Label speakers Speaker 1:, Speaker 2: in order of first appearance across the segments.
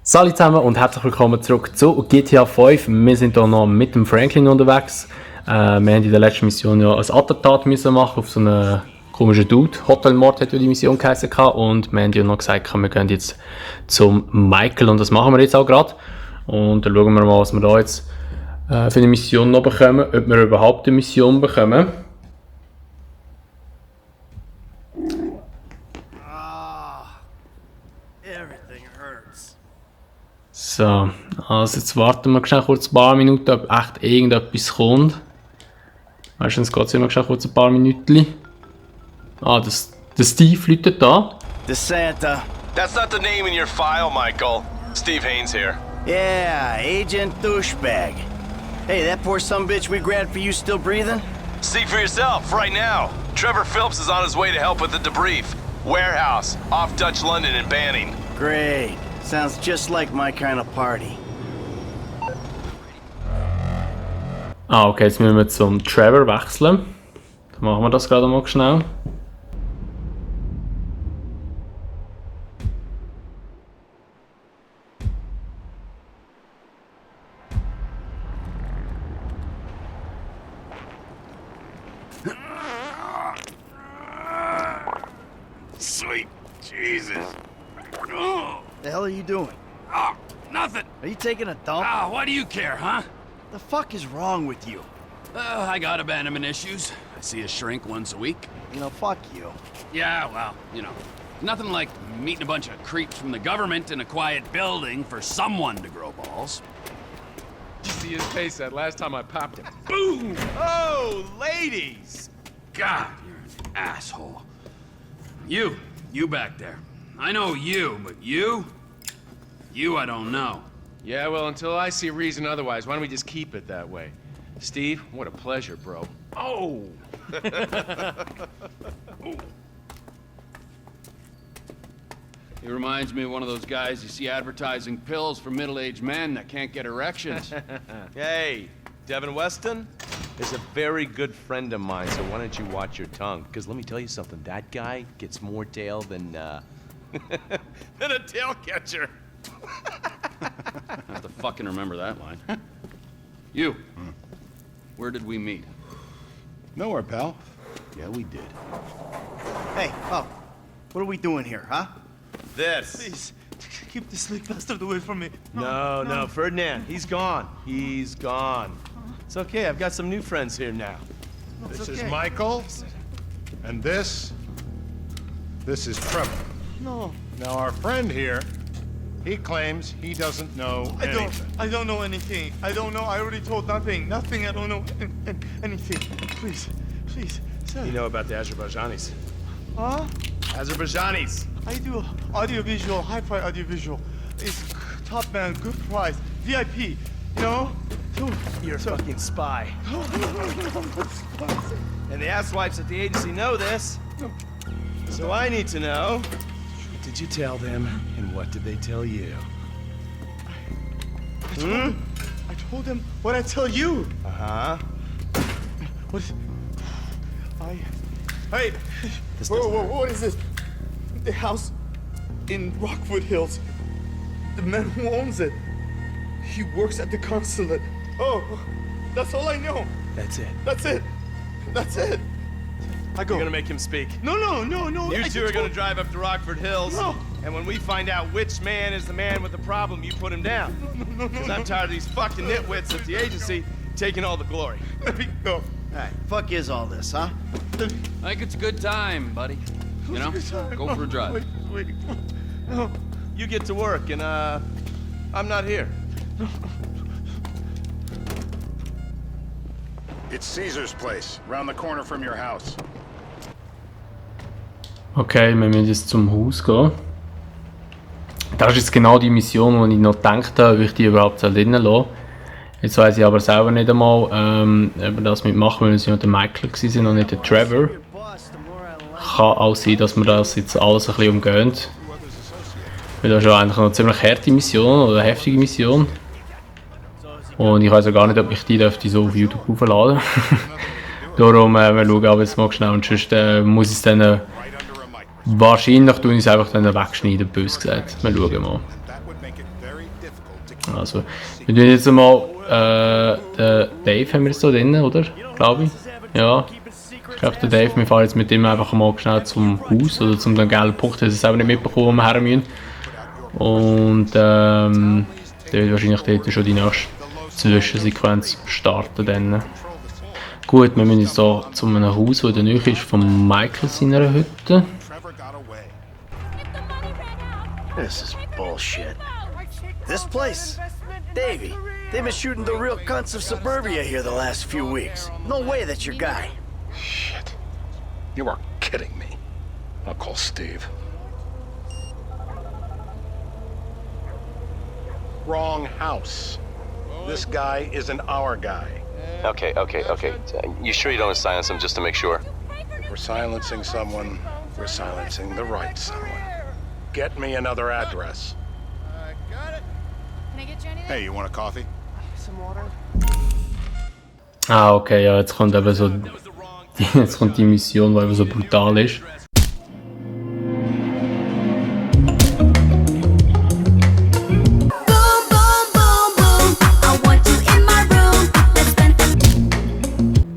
Speaker 1: Salut zusammen und herzlich willkommen zurück zu GTA5. Wir sind hier noch mit dem Franklin unterwegs. Wir haben in der letzten Mission ja ein Attentat müssen machen auf so einen komischen Dude. Hotelmord hat ja die Mission geheißen und wir haben ja noch gesagt, wir gehen jetzt zum Michael und das machen wir jetzt auch gerade. Und dann schauen wir mal, was wir da jetzt für eine Mission noch bekommen, ob wir überhaupt eine Mission bekommen. So, also jetzt warten wir schnell kurz ein paar Minuten, ob echt irgendetwas kommt. Meistens geht es immer schnell kurz ein paar Minuten. Ah, der Steve läutet da.
Speaker 2: The Santa.
Speaker 3: That's not the name in your file, Michael. Steve Haynes here.
Speaker 2: Yeah, Agent Douchebag. Hey, that poor sumbitch we grabbed for you still breathing?
Speaker 3: See for yourself, right now. Trevor Phillips is on his way to help with the debrief. Warehouse, off Dutch London and Banning.
Speaker 2: Great. Sounds just like my kind of party.
Speaker 1: Ah, okay, jetzt müssen wir zum Trevor wechseln. Dann machen wir das gerade mal schnell.
Speaker 4: Sweet Jesus.
Speaker 2: The hell are you doing?
Speaker 4: Oh, nothing.
Speaker 2: Are you taking a dump?
Speaker 4: Ah, why do you care, huh?
Speaker 2: The fuck is wrong with you?
Speaker 4: I got abandonment issues. I see a shrink once a week.
Speaker 2: You know, fuck you.
Speaker 4: Yeah, well, you know, nothing like meeting a bunch of creeps from the government in a quiet building for someone to grow balls.
Speaker 5: You see his face that last time I popped him.
Speaker 4: Boom!
Speaker 5: Oh, ladies!
Speaker 4: God, you're an asshole. You back there. I know you, but you I don't know.
Speaker 5: Yeah, well, until I see reason otherwise, why don't we just keep it that way? Steve, what a pleasure, bro. Oh!
Speaker 4: He reminds me of one of those guys you see advertising pills for middle-aged men that can't get erections.
Speaker 3: Hey, Devin Weston is a very good friend of mine, so why don't you watch your tongue? Because let me tell you something, that guy gets more tail than than a tail catcher.
Speaker 4: I have to fucking remember that line. You. Where did we meet?
Speaker 6: Nowhere, pal. Yeah, we did.
Speaker 2: Hey, oh, what are we doing here, huh?
Speaker 3: This.
Speaker 7: Please, keep this sleep bastard away from me.
Speaker 3: No, Ferdinand, he's gone. He's gone. It's okay, I've got some new friends here now.
Speaker 6: This is Michael, and this is Trevor.
Speaker 7: No,
Speaker 6: Now, our friend here, he claims he doesn't know anything.
Speaker 7: I don't know anything. I don't know. I already told nothing. Nothing. I don't know anything. Please, sir.
Speaker 3: You know about the Azerbaijanis?
Speaker 7: Huh?
Speaker 3: Azerbaijanis!
Speaker 7: I do audiovisual, hi-fi audiovisual. It's top man, good price, VIP. You know?
Speaker 3: You're a fucking spy. And the asswipes at the agency know this. So I need to know, what did you tell them, and what did they tell you?
Speaker 7: I told them what I tell you.
Speaker 3: Uh-huh.
Speaker 7: What is... Hey! Whoa, what is this? The house in Rockwood Hills. The man who owns it. He works at the consulate. Oh, that's all I know.
Speaker 3: That's it.
Speaker 7: That's it. I go.
Speaker 3: You're gonna make him speak.
Speaker 7: No.
Speaker 3: You two are gonna drive up to Rockford Hills.
Speaker 7: No.
Speaker 3: And when we find out which man is the man with the problem, you put him down. Because I'm tired of these fucking nitwits at the agency taking all the glory.
Speaker 7: Let me go.
Speaker 2: Alright, fuck is all this, huh?
Speaker 4: I think it's a good time, buddy. You know, go for a drive.
Speaker 7: Wait. No.
Speaker 3: You get to work, and I'm not here.
Speaker 6: It's Caesar's place, round the corner from your house.
Speaker 1: Okay, wir müssen jetzt zum Haus gehen. Das ist jetzt genau die Mission, wo ich noch gedacht habe, ob ich die überhaupt drinnen lasse. Jetzt weiss ich aber selber nicht einmal, ob wir das mitmachen, weil es ja der Michael war und nicht der Trevor. Kann auch sein, dass wir das jetzt alles ein bisschen umgehen. Weil das ist ja eigentlich noch eine ziemlich harte Mission oder eine heftige Mission. Und ich weiß auch gar nicht, ob ich die so auf YouTube hochladen darf. Darum, wir schauen aber jetzt mal schnell und sonst muss ich es dann Wahrscheinlich tue ich es einfach dann wegschneiden, bös gesagt. Wir schauen mal. Also, wir tun jetzt mal, den Dave haben wir jetzt da drin, oder? Glaube ich. Ja. Ich glaube, der Dave, wir fahren jetzt mit ihm einfach mal schnell zum Haus, oder zum gelben Punkt, dass wir es auch nicht mitbekommen, wo wir her müssen. Und, dann wird wahrscheinlich dort schon die nächste Zwischensequenz starten dann. Gut, wir müssen jetzt hier zu einem Haus, das in der Nähe ist von Michael seiner Hütte.
Speaker 2: This is bullshit. This place? Davey, they've been shooting the real cunts of suburbia here the last few weeks. No way that's your guy.
Speaker 6: Shit. You are kidding me. I'll call Steve. Wrong house. This guy isn't our guy.
Speaker 3: Okay. You sure you don't silence him just to make sure?
Speaker 6: If we're silencing someone, we're silencing the right someone. Get me another address.
Speaker 8: Can I get you anything?
Speaker 6: Hey, you want a coffee?
Speaker 8: Some water?
Speaker 1: Ah, okay, ja, jetzt kommt eben so... Jetzt kommt die Mission, die eben so brutal ist.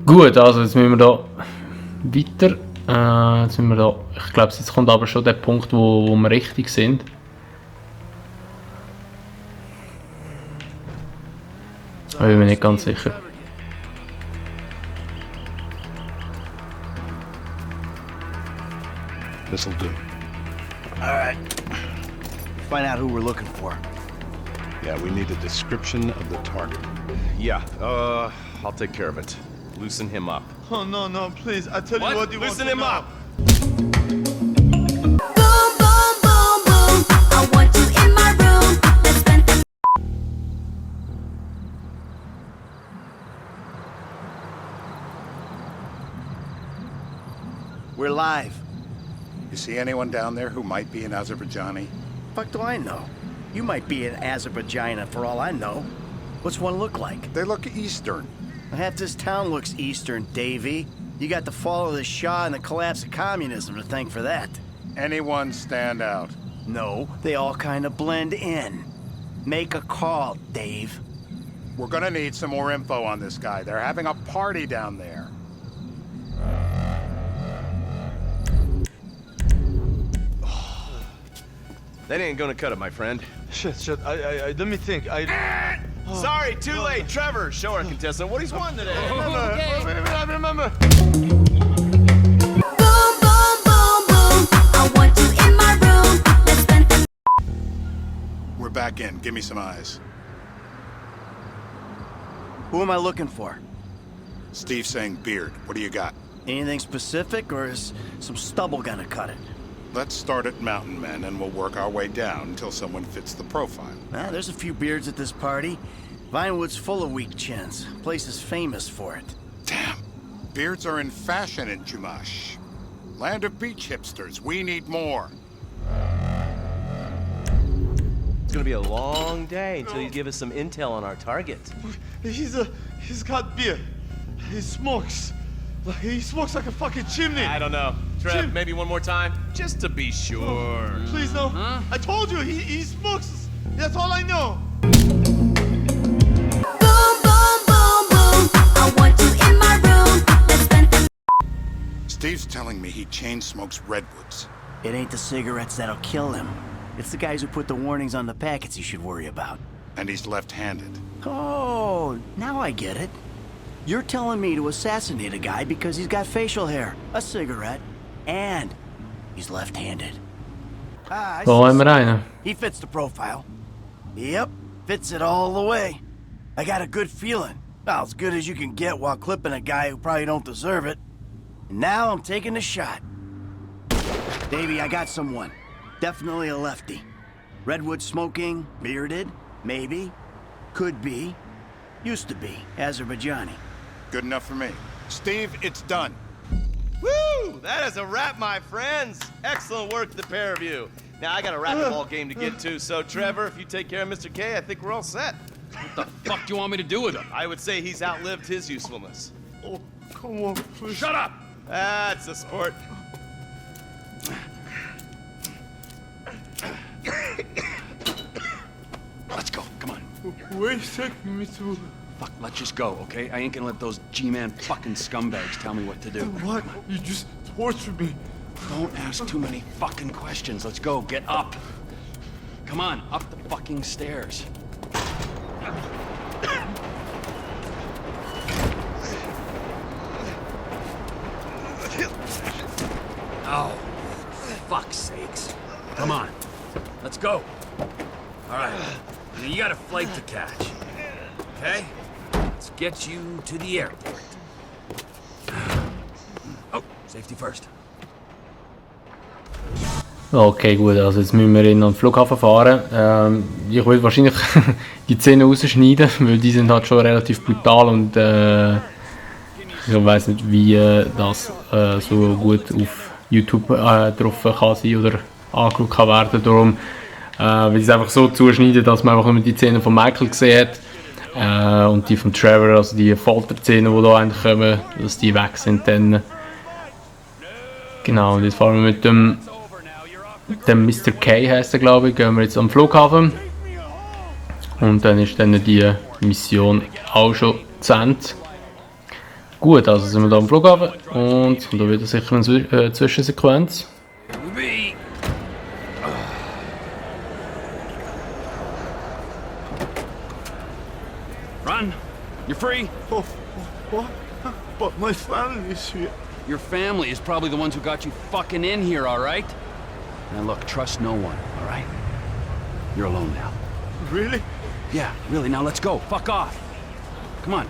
Speaker 1: Gut, also jetzt müssen wir da weiter. Jetzt müssen wir da, ich glaube, jetzt kommt aber schon der Punkt, wo wir richtig sind. Aber ich bin mir nicht ganz sicher.
Speaker 6: This'll do.
Speaker 2: Alright. Find out who we're looking for.
Speaker 6: Yeah, we need a description of the target.
Speaker 3: Yeah, I'll take care of it. Loosen him up.
Speaker 7: Oh, no, please. I tell you what you
Speaker 3: Loosen
Speaker 7: want
Speaker 3: him
Speaker 7: to
Speaker 3: up!
Speaker 2: We're live.
Speaker 6: You see anyone down there who might be an Azerbaijani?
Speaker 2: Fuck do I know? You might be an Azerbaijan for all I know. What's one look like?
Speaker 6: They look Eastern.
Speaker 2: Half this town looks Eastern, Davey. You got the fall of the Shah and the collapse of communism to thank for that.
Speaker 6: Anyone stand out?
Speaker 2: No, they all kind of blend in. Make a call, Dave.
Speaker 6: We're gonna need some more info on this guy. They're having a party down there.
Speaker 3: That ain't gonna cut it, my friend.
Speaker 7: Shit. Let me think.
Speaker 3: Sorry, too late. Trevor, show our contestant what he's won today.
Speaker 7: I remember.
Speaker 6: We're back in. Give me some eyes.
Speaker 2: Who am I looking for?
Speaker 6: Steve's saying beard. What do you got?
Speaker 2: Anything specific, or is some stubble gonna cut it?
Speaker 6: Let's start at Mountain Men, and we'll work our way down until someone fits the profile.
Speaker 2: There's a few beards at this party. Vinewood's full of weak chins. Place is famous for it.
Speaker 6: Damn. Beards are in fashion in Chumash. Land of beach hipsters. We need more.
Speaker 3: It's gonna be a long day until you give us some intel on our target.
Speaker 7: He's got beer. He smokes. He smokes like a fucking chimney.
Speaker 3: I don't know. Trev, maybe one more time? Just to be sure.
Speaker 7: Please, no. Huh? I told you, he smokes. That's all I know.
Speaker 6: Steve's telling me he chain smokes redwoods.
Speaker 2: It ain't the cigarettes that'll kill him. It's the guys who put the warnings on the packets you should worry about.
Speaker 6: And he's left-handed.
Speaker 2: Oh, now I get it. You're telling me to assassinate a guy because he's got facial hair, a cigarette, and he's left-handed.
Speaker 1: So haben wir einen.
Speaker 2: He fits the profile. Yep, fits it all the way. I got a good feeling. Well, as good as you can get while clipping a guy who probably don't deserve it. And now I'm taking the shot. Davey, I got someone. Definitely a lefty. Redwood smoking, bearded, maybe, could be, used to be Azerbaijani.
Speaker 6: Good enough for me. Steve, it's done.
Speaker 3: Woo! That is a wrap, my friends. Excellent work, the pair of you. Now, I got a racquetball game to get to, so Trevor, if you take care of Mr. K, I think we're all set.
Speaker 4: What the fuck do you want me to do with him?
Speaker 3: I would say he's outlived his usefulness.
Speaker 7: Oh, come on, please.
Speaker 4: Shut up!
Speaker 3: That's a sport.
Speaker 7: Where are you taking me to?
Speaker 4: Fuck, let's just go, okay? I ain't gonna let those G-man fucking scumbags tell me what to do.
Speaker 7: What? You just tortured me.
Speaker 4: Don't ask too many fucking questions. Let's go, get up. Come on, up the fucking stairs. Oh, fuck's sakes. Come on, let's go. All right, you got a flight to catch. Okay? Let's get you to the airport. Oh, safety first.
Speaker 1: Okay, gut, also jetzt müssen wir in den Flughafen fahren. Ich will wahrscheinlich die Szenen rausschneiden, weil die sind halt schon relativ brutal und ich weiß nicht, wie das so gut auf YouTube drauf kann sein oder angeschaut kann werden. Darum will ich es einfach so zuschneiden, dass man einfach nur die Szenen von Michael gesehen hat und die von Trevor, also die Folterszenen, die da eigentlich kommen, dass die weg sind dann. Genau, und jetzt fahren wir mit dem Mr. K heisst er, glaube ich, gehen wir jetzt am Flughafen. Und dann ist dann die Mission auch schon zu Ende. Gut, also sind wir da am Flughafen und da wird sicher eine Zwischensequenz.
Speaker 4: Run! You're free!
Speaker 7: Oh, what? But my family is here.
Speaker 4: Your family is probably the ones who got you fucking in here, alright? Now look, trust no one, alright? You're alone now.
Speaker 7: Really?
Speaker 4: Yeah, really, now let's go. Fuck off. Come on.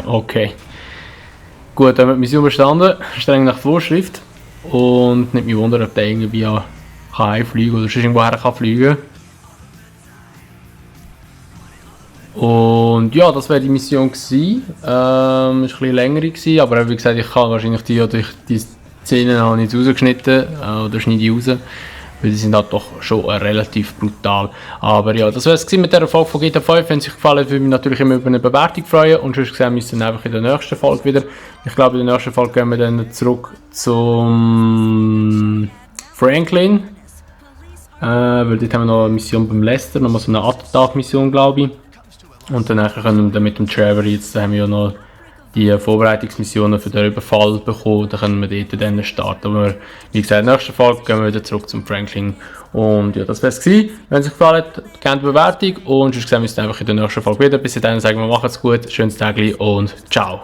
Speaker 1: Okay. Gut, dann haben wir die Mission bestanden, streng nach Vorschrift. Und nicht mich wundern, ob der irgendwie heimfliegen oder sonst irgendwo her kann fliegen. Und ja, das wäre die Mission gewesen. Ist ein bisschen länger gewesen, aber wie gesagt, ich kann wahrscheinlich die Szenen noch nicht rausgeschnitten oder schneide ich raus. Weil die sind halt doch schon relativ brutal. Aber ja, das wäre es mit dieser Folge von GTA5. Wenn es euch gefallen hat, würde ich mich natürlich immer über eine Bewertung freuen. Und sonst gesehen, müssen wir einfach in der nächsten Folge wieder. Ich glaube, in der nächsten Folge gehen wir dann zurück zum Franklin. Weil dort haben wir noch eine Mission beim Lester, nochmal so eine Attentat-Mission, glaube ich. Und dann können wir dann mit dem Trevor, jetzt haben wir ja noch die Vorbereitungsmissionen für den Überfall bekommen, dann können wir dort dann starten. Aber wie gesagt, in der nächsten Folge gehen wir wieder zurück zum Franklin. Und ja, das wäre es gewesen. Wenn es euch gefallen hat, gerne Bewertung und sonst sehen wir uns einfach in der nächsten Folge wieder. Bis dahin sagen wir, macht's gut, schönes Tag und ciao.